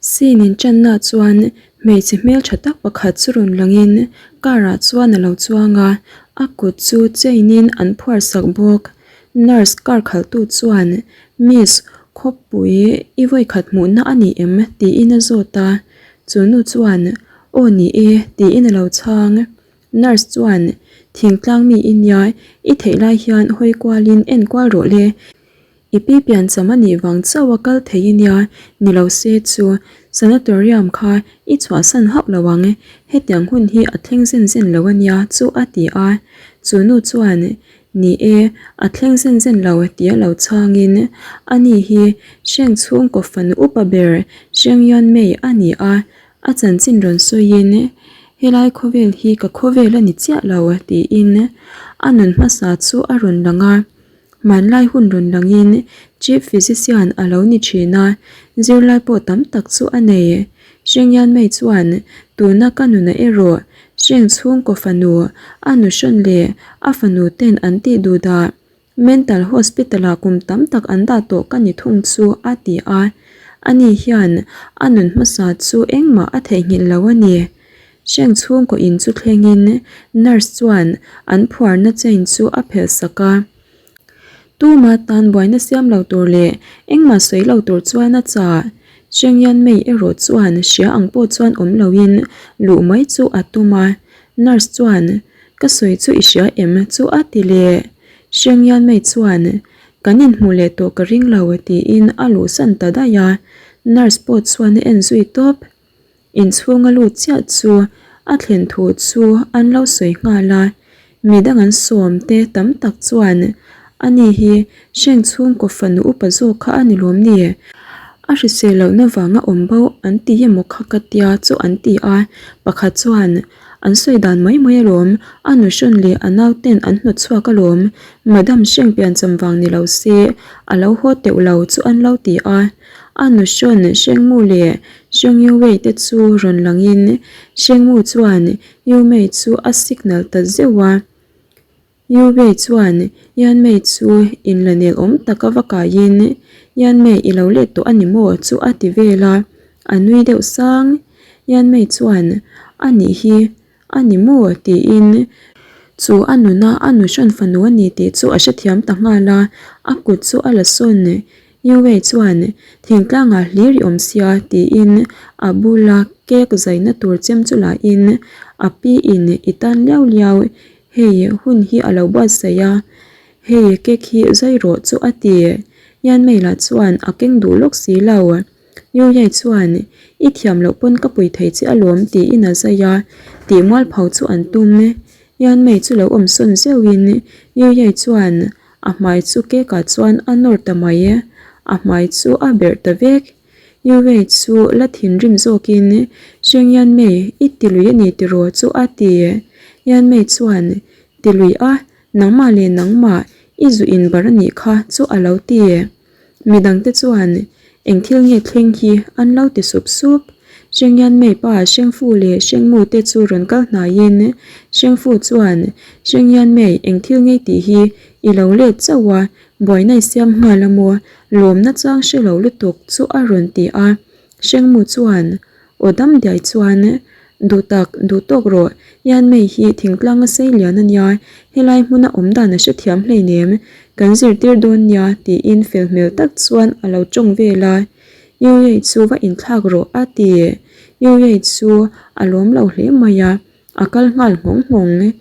Scene in channa chuan hmeichhe hmeltha tak pakhat chu rawn langin car ah chuan a lo chuang a, a kut chu chain in an phuar sak bawk. Nurse car khalh tu chuan Miss khawpui i vawikhat hmuhna a ni em? tiin a zawt a, chu nu chuan Aw ni e tiin a lo chhang. Nurse chuan Thingtlang mi i nia, i theih lai hian hawi kualin en kual rawh le. I pi piancham a nih vang chauh a kal thei i nia, ni lo se chu sanatorium kha i chhuahsan hauh lo ang, hetiang hun hi a thleng zen zen lo a nia chu a ti a. Chu nu chuan, Ni e, a thleng zen zen lo tia lo chhangin, ani hi Hreng chhungkaw fanu upa ber Hreng Yuan Mei a ni a, a chanchin rawn sawiin, Helai khawvel hi ka khawvel a ni chiah lo tiin a nun hmasa chu a rawn lang a. Hmanlai hun rawn langin Chief Physician a lo ni thin a, zirlai pawh tam tak chu a nei. Hrengyan mai chuan tuna ka nuna erawh Hreng chhungkaw fanu a nu hrawn leh a fanu ten an tih duh dah Mental Hospital ah kum tam tak an dah tawh ka ni thung chu a ti a. Ani hian a nun hmasa chu engmah a theihnghilh lo a ni. Hreng chhungkaw in chu thlengin nurse chuan an phuarna chain chu a phelh sak a. Tuma tan buaina siam lo tur leh engmah sawi lo tur chuan a chah. Hreng Yan Mei erawh chuan hria ang pawh chuan awm loin luh mai chu a tum a. Nurse chuan, Ka sawi chu i hria em? chu a ti leh. Hreng Yan Mei chuan, Kan inhmuh leh tawh ka ring lo tiin a luhsan ta daih a. Nurse pawh chuan a en zui tawp. Inchhung a lut chiah chu a thlen thu chu an lo sawi nghal a, midang an sawm te tam tak chuan ani hi hreng chhungkaw fanu upa zawk kha a ni lawm ni? A hrisel lohna vanga awm bo an ti emaw kha ka tia chu an ti a, pakhat chuan an sawi dan mai mai alawm, a nu hrawn leh a nau ten an hnawt chhuak alawm, Madam hreng piancham vang ni lo se a lo haw teuh lo chu an lo ti a. A nu hrawn Hrengmu leh Hrengyu-wei te chu rawn langin Hrengmu chuan Yu-mei chu a signal ta zeuh a. Yu-wei chuan Yan-mei chu inlanel awm taka va kaiin Yan-mei i lo let tawh a ni maw chu a ti vel a, a nui deuh sang. Yan-mei chuan a nih hi a ni maw tiin chu a nuna a nu hrawn fanu a ni tih chu a hrethiam ta nghal a, a kut chu a la sawn Yue chuan thingtlangah hlir i awm sia tiin a bula cake zaina tur chem chu lahin a pi in i tan liau liau hei hun hi a lo buatsaih a hei cake hi zai rawh chu a ti. Yanmei lah chuan a keng duh lawk si lo. Yue chuan i thiam loh pawn ka pui thei che alawm tiin a zai a, tih mualpho chu an tum. Yanmei chu lo awm sawn zeuhin Yue chuan A hmai chu cake ah chuan a nawr ta mai e, a hmai chu a berh ta vek. Yue chu la thinrim zawkin, Sheng Yanmei, i ti lui a ni tiraw chu a ti. Yanmei chuan, Ti lui a, nangmah leh nangmah i zu in bar a nih kha chu a lo ti. Midangte chuan eng thil nge thleng hi an lo ti sup sup. Hrengyanmei pa Hrengfu leh Hrengmu te chu rawn kal hnaiin Hrengfu chuan Hrengyanmei eng thil ngei tih hi i lo let chauh a, buaina i siam nghal a maw? Lawmna chang hre lo lutuk chu a rawn ti a. Hrengmu chuan Aw dam diai chuan duh tak duh tawk rawh, Yanmei hi thingtlang a sei lian a nia, helai hmuna awm dan a hrethiam hleinem, kan zirtir dawn nia tiin fel hmel tak chuan a lo tawng vel a, Yuyei chu va inthlak rawh a ti. Yuyei chu a lawm lo hle mai a, a kal nghal nghawng nghawng.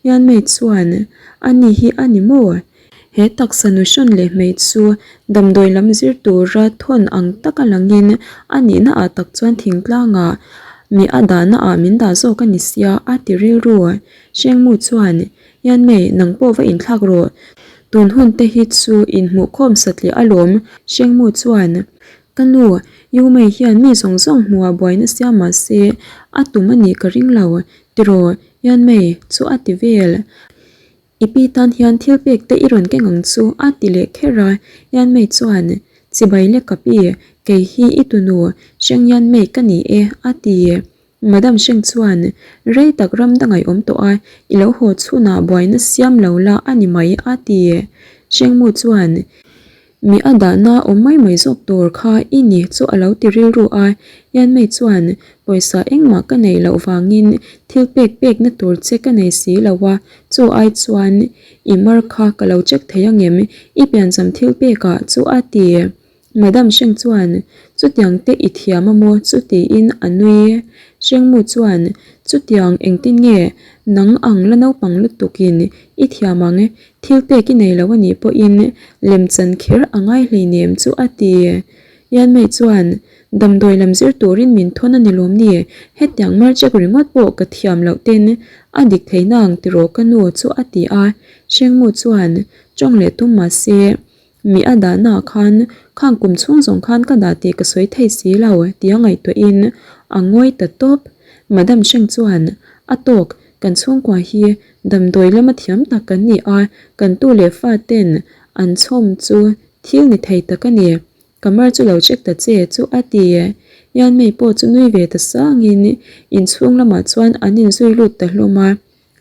Yanmei chuan ani hi a ni maw? He taksa nu hrawn leh hmei chu damdawi lam zir tura thawn ang taka langin a nihna ah tak chuan thingtlangah mi a dahna ah min dah zawk a ni sia a ti rilru. Hrengmu chuan, Yanmei, nang pawh va inthlak rawh. Tun hun te hi chu inhmuhkhawm satliah alawm. Hrengmu chuan, Ka nu, Yumei hian mi zawng zawng hmuhah buaina siam mah se a tum a nih ka ring lo. Tiraw, Yanmei, chu a ti vel. I pi tan hian thil pek te i rawn keng ang chu a ti leh kher a, Yanmei chuan, Chibai le ka pi, kei hi i tunu Hreng Yanmei ka ni e a ti. Madam Hreng chuan, Rei tak ram dang awm tawh a, i lo haw chhunah buaina siam lo la a ni mai a ti. Hrengmu chuan. Mi a dahna awm mai mai zawk tur kha i ni chu a lo ti rilru a, Yanmei chuan pawisa engmah ka neih loh vangin thil pek pekna tur che ka nei si lo a, chu ai chuan i mar kha ka lo check thei angem i piancham thil pekah chu a ti. Madam Sheng chuan, Chutiang te i thiam a maw? Chu tiin a nui. Sheng Mu chuan, Chutiang engtin nge nang ang la naupang lutukin i thiam ang? Thil pek i nei lo a nih pawhin lemchan kher a ngai hleinem chu a ti. Yanmei chuan, Damdawi lam zir turin min thawn a ni lawm ni? Hetiang mar check ringawt pawh ka thiam loh ten a dik thei nang tiraw ka nu chu a ti a. Sheng Mu chuan, Tawng leh tum mahse, Mi a dahnaah khan khang kum chhung zawng khan ka dah tih ka sawi thei si lo tia ngaihtuahin a ngawi ta tawp. Madam Sheng chuan, A tawk, kan chhungkua hi damdawi lama thiam tak kan ni a, kan tu leh fa ten an chhawm chu thil ni thei tak a ni. Ka mar chu lo check ta che chu a ti. Yanmei pawh chu nui ve ta sangin inchhung lamah chuan an inzui lut ta hlawm a.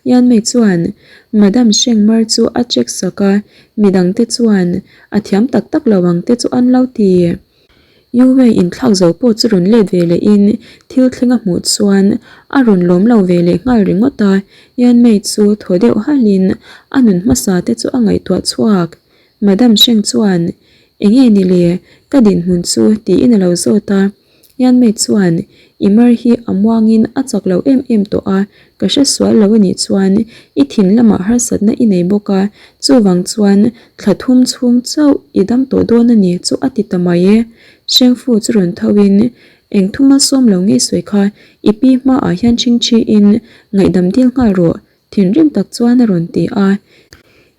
Yanmei chuan Madam Shengmar chu a check sak a, midangte chuan a thiam tak tak lo ang te chu an lo ti. Yu Wei inthlak zo pawh chu rawn let ve lehin thil thleng a hmuh chuan a rawn lawm lo ve leh nghal ringawt a, Yanmei chu thaw deuh halhin a nun hmasa te chu a ngaihtuah chhuak. Madam Sheng chuan, Enge ni le, ka dinhmun chu tiin a lo zawt a. Yanmei chuan, I mar hi a muangin a chak lo em em tawh a, ka hre sual lo a nih chuan i thin lamah harsatna i nei bawk a, chuvang chuan thla thum chhung chauh i dam tawh dawn a ni chu a ti ta mai e. Shengfu chu rawn tho in, Eng thuma sawm lo ngei sawi kha i pi hmaah hian chingchi in ngaihdam dil nghal rawh Thinrim tak chuan a rawn ti a.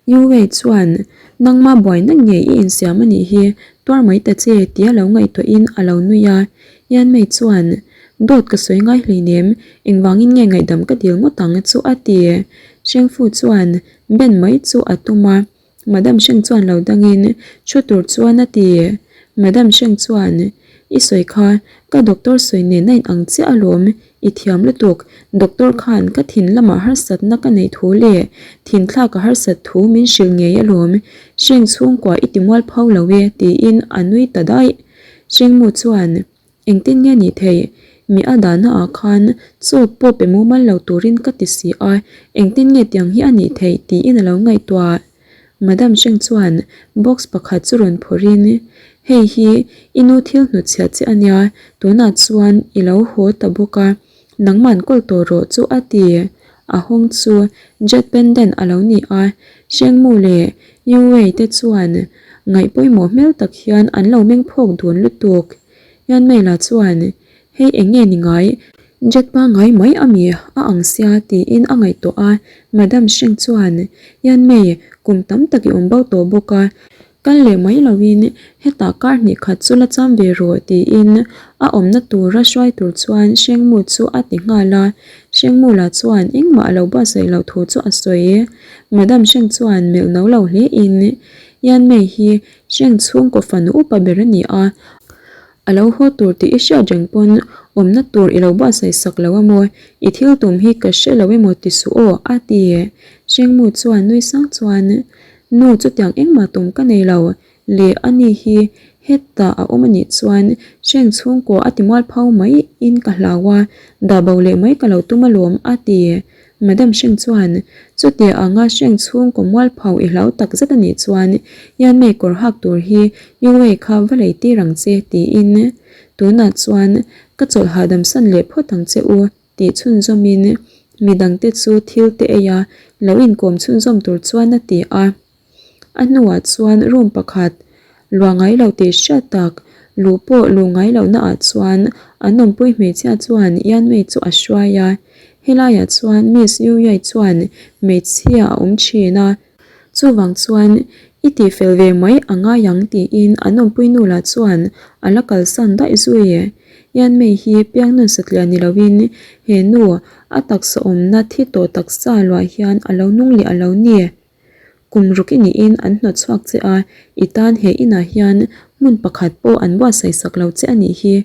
Yu Wei chuan, Nangma buaina ngei i insiam a nih hi, tuar mai ta che, tia lo ngaihtuahin a lo nui a. Yan Mei chuan, Dawt ka sawi ngai hleinem, engvangin nge ngaihdam ka dil ngawt ang chu a ti. Shengfu chuan ben mai chu a tum a. Madam Sheng chuan lo dangin thu tur chuan a ti. Madam Sheng chuan, I sawi kha, ka doctor sawi nen a inang chiah alawm, i thiam lutuk. Doctor khan ka thin lamah harsatna ka neih thu leh thin thlak a harsat thu min hrilh ngei alawm. Sheng chhungkua i ti mualpho lo e, tiin a nui ta daih. Sheng Mu chuan, Engtin nge nih theih? Mi a dahna ah khan chaw pawh pe mumal lo turin ka ti si a, engtin nge tiang hi a nih theih tiin a lo ngaihtuah. Madam Sheng chuan box pakhat chu rawn phawrhin, Hei hi i nu thil hnutchhiah che a nia, tunah chuan i lo haw ta bawk a, nangman kawl tawh rawh chu a ti. A hawng chu jet pendant a lo ni a, Sheng Mu leh Yu Wei te chuan ngaih pawimawh hmel tak hian an lo meng phawk dun lutuk. Yanmei-la chuan, Hei eng nge ni ngai? Jet pangngai mai a mi a ang sia tiin a ngaihtuah a. Madam Sheng chuan, Yanmei, kum tam tak i awm bo tawh bawk a. Kal leh mai loin hetah kar hnih khat chu la cham ve rawh tiin a awmna tura hruai tur chuan Sheng Mu chu a ti nghal a. Sheng Mu lah chuan engmah a lo buatsaih loh thu chu a sawi. Madam Sheng chuan melh no lo hlein, Yanmei hi Sheng chhungkaw fanu upa ber a ni a, a lo haw tur tih i hriat reng pawn awmna tur i lo buatsaih sak lo a maw, i thil tum hi ka hre lo emaw ti suh aw, a ti. Sheng Mu chuan nui sang chuan, Nu chutiang engmah tum ka nei lo, le a ni hi hetah a awm a nih chuan Sheng chhungkaw a ti mualpho mai in ka hlau a, dah bo leh mai ka lo tum alawm, a ti. Madam Sheng chuan, Chutia anga Sheng chhungkaw mualpho i hlau tak zet a nih chuan Yanmei kawr hak tur hi Yuwei kha va lei tir ang che, tiin tunah chuan ka chawlh hahdam san leh phawt ang che u, tih chhunzawmin midangte chu thil te ei a lo inkawm chhunzawm tur chuan a ti a. A hnuah chuan room pakhat luah ngai lo tih hriat tak luh pawh luh ngai lohna ah chuan an awmpui hmeichhia chuan Yanmei chu a hruai a. Helaiah chuan Miss Yu Yai chuan hmeichhia a awm thin a, chuvang chuan i tihfel ve mai a ngai ang tiin an awmpui nu lah chuan a la kalsan daih zui. Yanmei hi piangnun satliah ni loin he nu a taksa awmna thi tawh taksa luah hian a lo nung leh a lo ni. Kum ruk i niin an hnawt chhuak che a, i tan he inah hian hmun pakhat pawh an buatsaih sak lo che a nih hi.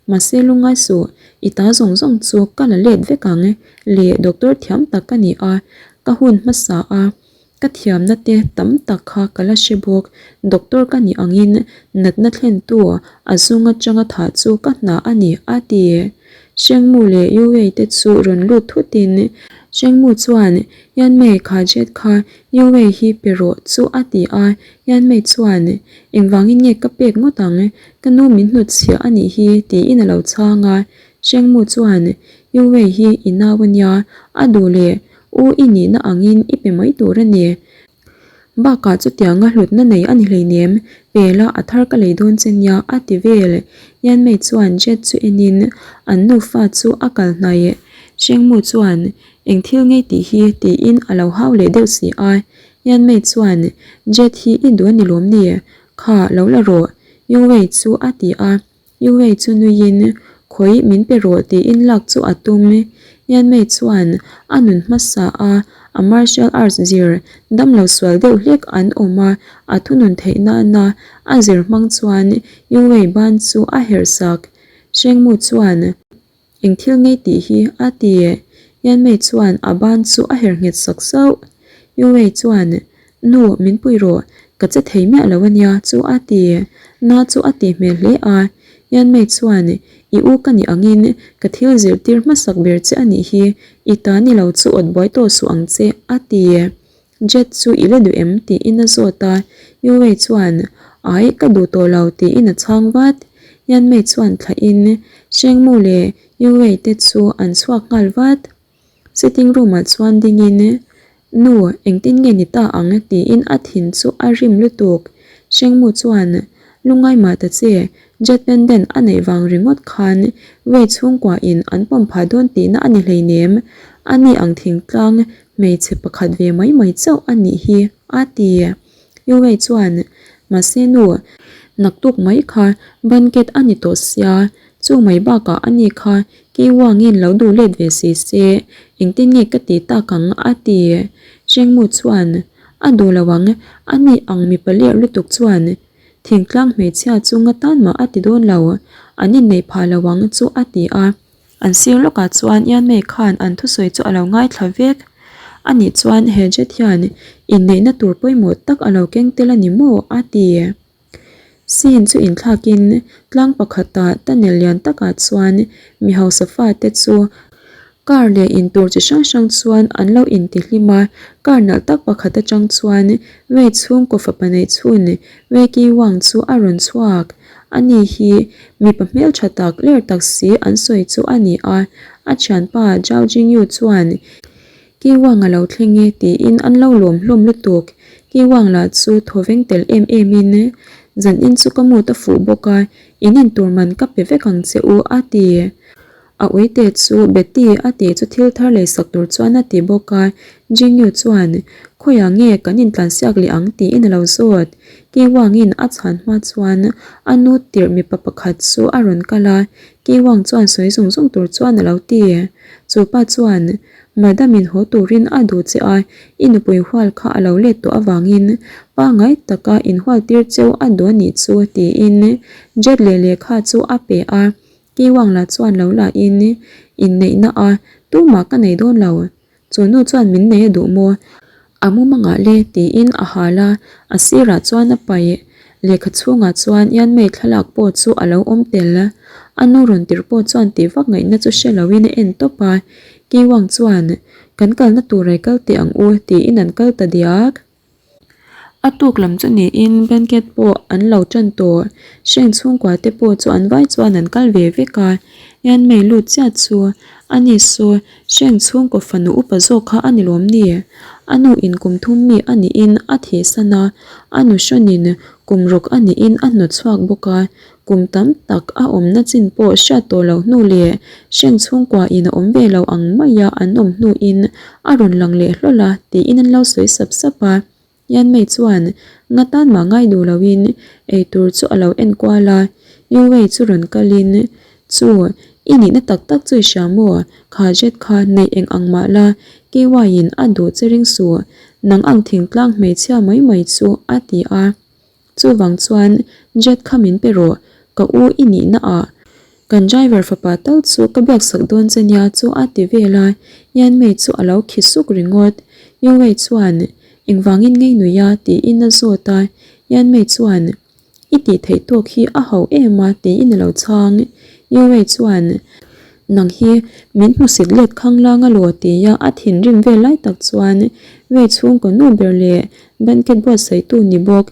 Mahse lungngai suh, i ta zawng zawng chu ka la let vek ang le doctor thiam tak ka ni a, ka hun hmasa a. Ka thiamna te tam tak kha ka la hre bawk. Doctor ka nih angin natna thlentu a zung atanga thah chu ka hna a ni, a ti. Hrengmu leh Yuwei te chu rawn lut thutin Hrengmu chuan Yanmei kha jet kha Yuwei hi pe rawh chu a ti a. Yanmei chuan Engvangin nge ka pek ngawt ang? Ka nu min hnutchhiah a nih hi tiin a lo chhang a. Hrengmu chuan Yuwei hi i nau a nia, a duh leh U i nihna angin i pe mai tur a ni. Bakah chutianga hlutna nei a ni hleinem, pela a thar ka lei dawn che nia a ti vel. Yanmei chuan Jet chu enin an nufa chu a kal hnaih. Hrengmu chuan eng thil ngei tih hi tiin a lo hau leh deuh si a. Yanmei chuan Jet hi i duh a ni lawm ni? Kha lo la rawh Yuwei chu a ti a. Yuwei chu nuiin, Khawi min pe rawh tiin lak chu a tum. Yanmei chuan a nun hmasa a, a martial arts zir damlo sual deuh hlek an awm a, a thunun theih nana a zir hmang chuan Yuwei ban chu a herh sak. Hrengmu chuan. Eng thil ngei tih hi a ti. Yanmei chuan a ban chu a her nghet sak sauh. Yuwei chuan, Nu, min pui rawh, ka che thei miah lo ania chu a ti. Na chu a tih hmel hle a. Yanmei chuan, I u ka nih angin ka thil zirtir hmasak ber che a nih hi, i ta ni lo chu awt buai tawh suh ang che, a ti. Jet chu i la duh em? tiin a zawt a, Yuwei chuan, Ai, ka duh tawh lo tiin a chhang vat. Yanmei chuan thlahin Shengmu leh Yuwei te chu an chhuak nghal vat. Sitting room ah chuan dingin, Nu, engtin nge ni ta ang? tiin a thin chu a rim lutuk. Shengmu chuan, Lungngai mah ta che, Jet pendant a neih vang ringawt khan Wei chhungkua in an pawm phah dawn tihna a ni hleinem, ani ang thingtlang Hmeichhe pakhat ve mai mai chauh a nih hi, a ti. Yuwei chuan, Mahse nu, naktuk mai kha banquet a ni tawh sia, chu mai bakah a ni kha Kiwangin lo duh let ve si se, engtin nge ka ti tak ang? a ti. Chengmu chuan, A duh lo ang, a ni ang mipa lerh lutuk chuan thingtlang hmeichhia chu nga tan mah a ti dawn lo, an inneih phah lo ang chu a ti a. An sir lawkah chuan Yanmei khan an thusawi chu a lo ngaithla vek. Anih chuan he jet hian inneihna tur pawimawh tak a lo keng tel a ni maw? a ti. Scene chu inthlakin tlang pakhata tunnel lian takah chuan mi hausa fate chu car leh in tur chi hrang hrang chuan an lo intihlim a, car nalh tak pakhat atang chuan Wei chhungkaw fapa neih chhun Wei Ki Wang chu a rawn chhuak. Ani hi mipa hmeltha tak ler tak si an sawi chu a ni a, a thianpa Zhao Jingyu chuan Ki Wang a lo thleng e tiin an lo lawm hlawm lutuk. Ki Wang lah chu thaw veng tel em em in, Zan in chu ka mut a fuh bawk a, in in tur man ka pe vek ang che u a ti. A uite chu Betty a tih chu thil thar lei sak tur chuan a ti bawk a, Jingyu chuan, Khawiah nge kan intlansiak leh ang? tiin a lo zawt. Ki Wang-in a chhan hma chuan a nu tirh mipa pakhat chu a rawn kal a, Ki Wang chuan sawi zung zung tur chuan a lo ti. Chu pa chuan, Madam in haw turin a duh che a, i nupui hual kha a lo let tawh avangin pangngai taka inhual tir cheu a duh a nih chu, tiin Jet leh lehkha chu a pe a. Kiwang lah chuan lo la in inneihna a tumah ka nei dawn lo, chu nu chuan min nei a duh maw? A mumangah le tiin a hal a, a sirah chuan a paih. Lehkha chhungah chuan Yanmei thlalak pawh chu a lo awm tel. A nu rawn tirh pawh chuan tih vak ngaihna chu hre loin a en tawp a, Kiwang chuan, Kan kalna tur ai kal teh ang u tiin an kal ta diak. A tuk lam chu niin banquet pawh an lo tan tawh. Hreng chhungkua te pawh chu an vai chuan an kal ve vek a. Yanmei lut chiah chu a ni saw Hreng chhungkaw fanu upa zawk kha a ni lawm ni? A nu in kum thum mi a niin a thihsan a, a nu hrawnin kum ruk a niin a hnawt chhuak bawk a. Kum tam tak a awmna chin pawh hriat tawh loh hnu leh hreng chhungkua in a awm ve lo ang maia an awm hnuin a rawn lang leh hlawl a tiin an lo sawi sap sap a. Yanmei chuan nga tan mah ngai duh loin eitur chu a lo en kual a, Yuwei chu rawn kalin, Chu, i nihna tak tak chu i hria maw? Kha jet kha neih eng ang mah la, KY-in a duh che ring suh, nang ang thingtlang hmeichhia mai mai chu a ti a. Chuvang chuan jet kha min pe rawh, ka u i nihna ah kan driver fapa tal chu ka biak sak dawn che nia chu a ti vel a, Yanmei chu a lo khi suk ringawt. Yuwei chuan. Engvangin ngei nui a? tiin a zawt a. Yanmei chuan, I tih theih tawk hi a ho em a tiin a lo chhang. Yuwei chuan, Nang hi min hmusit let khanglang a law tia a thinrim vel lai tak chuan Wei chhungkaw nu ber leh banquet buatsaihtu ni bawk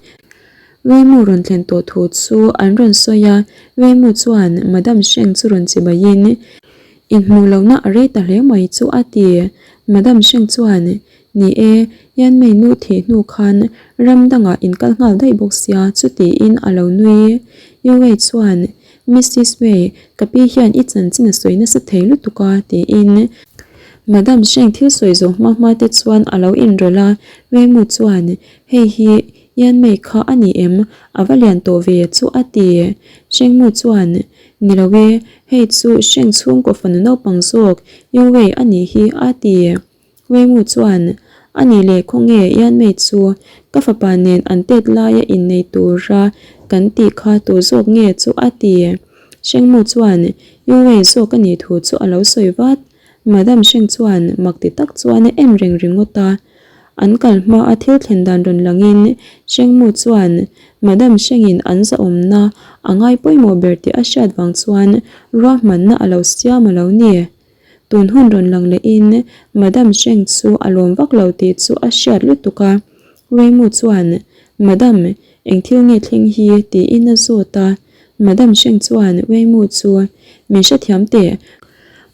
Weimu rawn thlen tawh thu chu an rawn sawi a. Weimu chuan Madam Sheng chu rawn chibaiin, Inhmuh lohna a rei ta hle mai chu a ti. Madam Sheng chuan, Ni e, Yanmei nu thih hnu khan ram dangah in kal nghal daih bawk sia chu tiin a lo nui. Yuwei chuan, Missis Wei, ka pi hian i chanchin a sawi nasa thei lutuk a tiin Madam Sheng thil sawi zawh hma hma te chuan a lo inrawlh a. Weimu chuan, Hei hi Yanmei kha a ni em? A va lian tawh ve chu a ti. Shengmu chuan, Ni lo e, hei chu Sheng chhungkaw fanu naupang zawk Yuwei a nih hi a ti. Weimu chuan, A nih leh khawnge Yanmei chu ka fapa nen an tet laia innei tura kan tih kha tu zawk nge chu a ti. Shengmu chuan Yuwei zawk a nih thu chu a lo sawi vat. Madam Sheng chuan mak ti tak chuan a en reng ringawt a. An kal hma a thil thlen dan rawn langin Shengmu chuan Madam Shengin an zahawmna a ngai pawimawh ber tih a hriat vang chuan ruahmanna a lo siam a lo ni. Tun hun rawn lang lehin Madam Sheng chu a lawm vak lo tih chu a hriat lutuk a. Weimu chuan, Madam, eng thil nge thleng hi? tiin a zawt a. Madam Sheng chuan Weimu chu, Min hrethiam teh.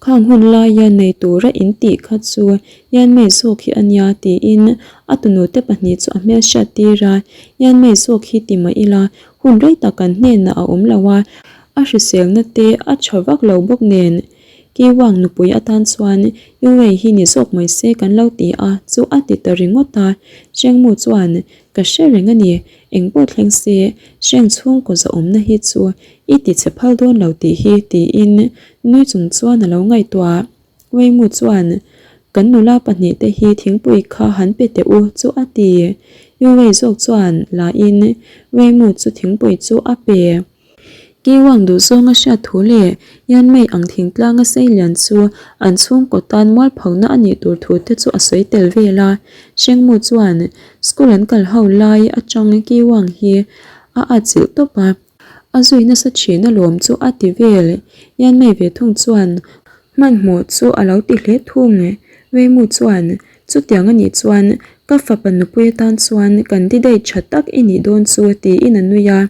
Khang hun laia nei tura in tih kha chu Yanmei zawk hi a nia tiin a tunute pahnih chu a hmelhriat tir a. Yanmei zawk hi ti mah ila hun rei tak kan hnenah a awm lo a, a hriselna te a tha vak lo bawk nen. Kiwang nupui atan chuan Yuwei hi ni zawk mai se kan lo ti a chu a ti ta ringawt a. Shengmu chuan, Ka hre reng a ni, engpawh thleng se Sheng chhungkaw zahawmna hi chu i ti chhe phal dawn lo tih hi tiin nui chung chuan a lo ngaihtuah. Weimu chuan, Kan nula pahnihte hi thingpui kha han pe teh u chu a ti. Yuwei zawk chuan la in Weimu chu thingpui chu a pe. Kiwang duhzawnga hriat thu leh Yanmei ang thingtlanga seilian chu an chhungkaw tan mualphona a nih tur thu te chu a sawi tel vel a. Shengmu chuan school an kal ho lai atang Kiwang hi a atchilh tawp a, a zui nasa thin alawm chu a ti vel. Yanmei ve thung chuan hmanhmawh chu a lo ti hle thung. Weimu chuan chutiang a nih chuan ka fapa nupui atan chuan candidate tha tak i nih dawn chu tiin a nui a.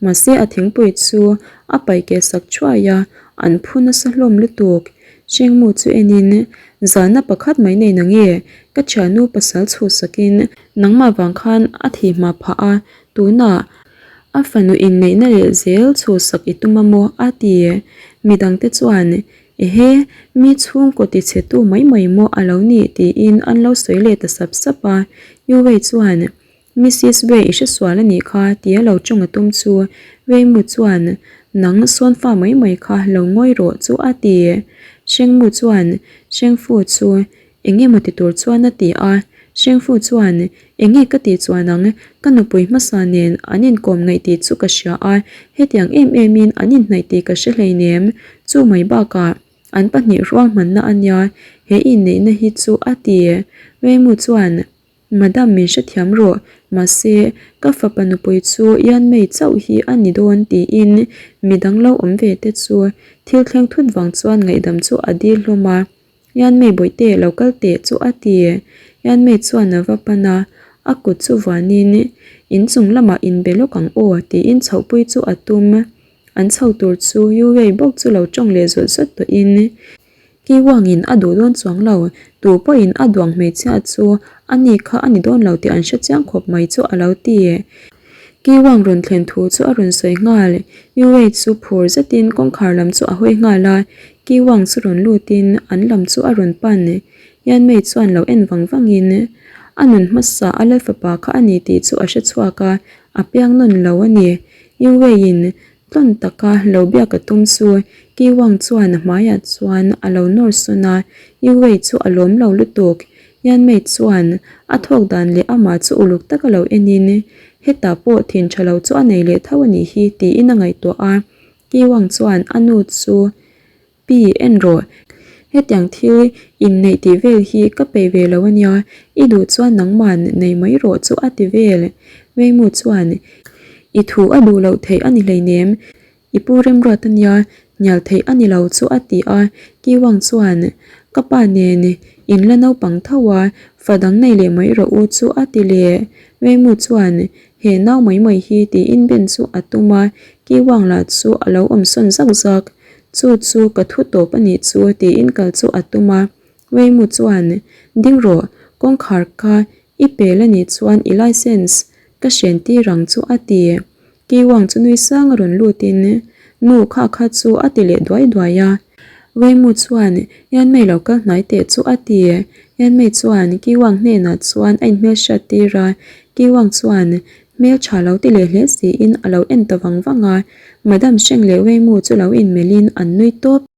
Mahse a thingpui chu a paih keh sak thuai a, an phu nasa hlawm lutuk. Shengmu chu enin, Zalna pakhat mai nei nange, ka thiannu pasal chhuhsakin nangmah vang khan a thih hma phah a, tunah a fanu inneihna leh zel chhuhsak i tum a maw? a ti. Midangte chuan, Ehe, mi chhungkaw tichhetu mai mai maw a lo nih? tiin an lo sawi leh ta sap sap a. Yuwei chuan, Missis Wei i hresual a nih kha tia lo tawng a tum chu Weimu chuan nang sawn fa mai mai kha lo ngawi rawh chu a ti. Shengmu chuan Shengfu chu eng emaw ti tur chuan a ti a. Shengfu chuan eng nge ka tih chuan ang ka nupui hmasa nen an inkawm ngaih tih chu ka hria a, hetiang em em in an inhnaih tih ka hre hleinem chu mai bakah an pahnih ruahmanna a nia he inneihna hi chu a ti. Weimu chuan. Madam min hrethiam rawh, mahse ka fapa nupui chu Yanmei chauh hi a ni dawn tiin midang lo awm ve te chu thil thleng thut vang chuan ngaihdam chu a dil hlawm a. Yanmei bawihte lo kal teh chu a ti. Yanmei chuan a va pan a, a kut chu vuanin inchung lamah inbe lawk ang aw tiin chhohpui chu a tum. An chho tur chu Yuwei bawk chu lo tawng leh zawt zawt tawhin Kiwangin a duh dawn chuang lo, tu pawhin a duang hmeichhia chu a ni kha a ni dawn lo tih an hre chiang khawp mai chu a lo ti. Kiwang rawn thlen thu chu a rawn sawi nghal. Yuwei chu phur zetin kawngkhar lam chu a hawi nghal a, Kiwang chu rawn lutin an lam chu a rawn pan. Yanmei chuan lo en vang vangin a nun hmasa a lalfapa kha a ni tih chu a hre chhuak a, a piang nawn lo a ni. Yuweiin Tlawn taka lo biak a tum chu Ki Wang chuan a hmaiah chuan a lo nawr sawn a, Yu Wei chu a lawm lo lutuk. Yan Mei chuan a thawk dan leh amah chu uluk taka lo enin, Hetah pawh thin tha lo chu a nei leh tho a nih hi tiin a ngaihtuah a. Ki Wang chuan a nu chu Pi, en rawh. Hetiang thil inneih tih vel hi ka peih ve lo a nia, i duh chuan nangman nei mai rawh chu a ti vel. Weimu chuan, I thu a duh loh theih a ni hleinem, I pu remruat a nia, hnial theih a ni lo chu a ti a. Kiwang chuan, Ka pa nen in la naupang tho a, fa dang nei leh mai rawh u chu a ti leh. Weimu chuan, He nau mai mai hi tiin ben chu a tum a, Kiwang lah chu a lo awm sawn zak zak. Chu chu ka thu tawp a nih chu tiin kal chu a tum a. Weimu chuan, Ding rawh, kawngkhar kha i pel a nih chuan i license ka hren tir ang chu a ti. Kiwang chu nui sang a rawn lut in, Nu kha kha chu a ti leh duai duai a. Weimu chuan, Yanmei lo kal hnai teh chu a ti. Yanmei chuan Kiwang hnenah chuan a inhmelhriat tir a. Kiwang chuan hmel tha lo ti leh hle siin a lo en ta vang vang a. Madam Sheng leh Weimu chu lo inmelh in an nui tawp.